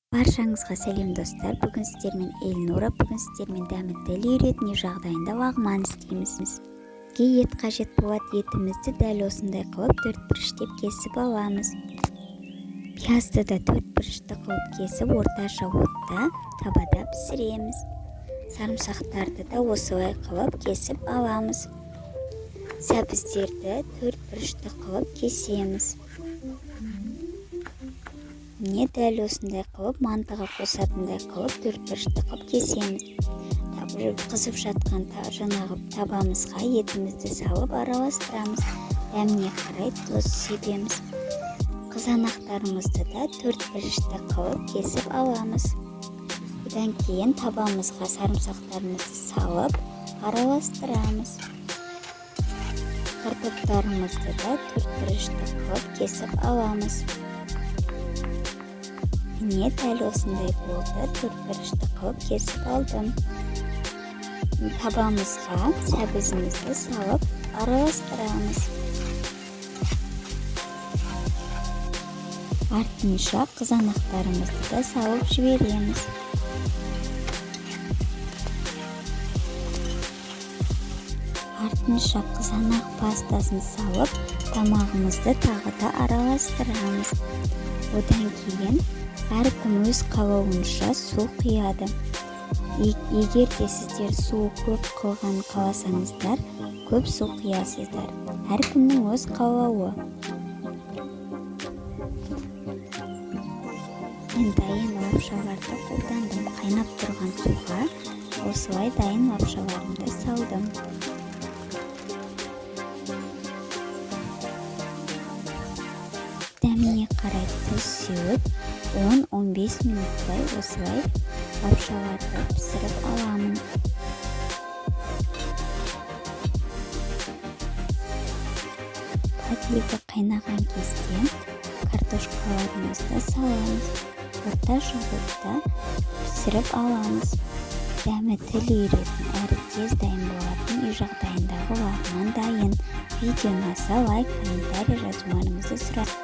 Баршаңызға сәлем, достар! Бүгін сіздермен Эльнура. Бүгін сіздермен дәмі тіл үйіретін үй жағдайында лағман істейміз. Бізге ет қажет болады. Етімізді дәл осындай қылып төрт бұрыштеп кесіп аламыз. Пиязды да төрт бұрышты қылып кесіп, орташа отта табада пісіреміз. Сарымсақтарды да осылай қылып кесіп аламыз. Сәбіздерді төрт бұрышты қылып кесеміз. Міне, дәл осындай қылып, мантыға қосатындай қылып, төрт бұрышты қылып кесеміз. Қызып жатқан жаңағы табамызға етімізді салып, араластырамыз. Дәміне қарай тұз себеміз. Қызанақтарымызды да төрт бұрышты қылып кесіп аламыз. Одан кейін табамызға сарымсақтарымызды салып, араластырамыз. Картоптарымызды да төрт бұрышты қылып кесіп аламыз. Міне, дәл осындай болды, төрт бұрышты қылып кесіп алдым. Табамызға сәбізімізді салып, араластырамыз. Артынша қызанақтарымызды да салып жібереміз. Артынша қызанақ пастасын салып, тамағымызды тағы да араластырамыз. Одан кейін әркім өз қалауынша су құяды. Егер де сіздер су көп қылған қаласаңыздар, көп су құясыздар. Әркімнің өз қалауы. Мен дайын лапшаларды қолдандым. Қайнап тұрған суға осылай дайын лапшаларымды салдым. Дәміне қарай тұз сеуіп, 10-15 минуттай осылай лапшаларды пісіріп аламын. Подлива қайнаған кезде картошкаларымызды саламыз. Орташа отта пісіріп аламыз. Дәмі тіл үйіретін әрі тез дайын болатын үй жағдайындағы лағман дайын. Видео ұнаса, лайк, комментарий жазуларыңызды сұраймын.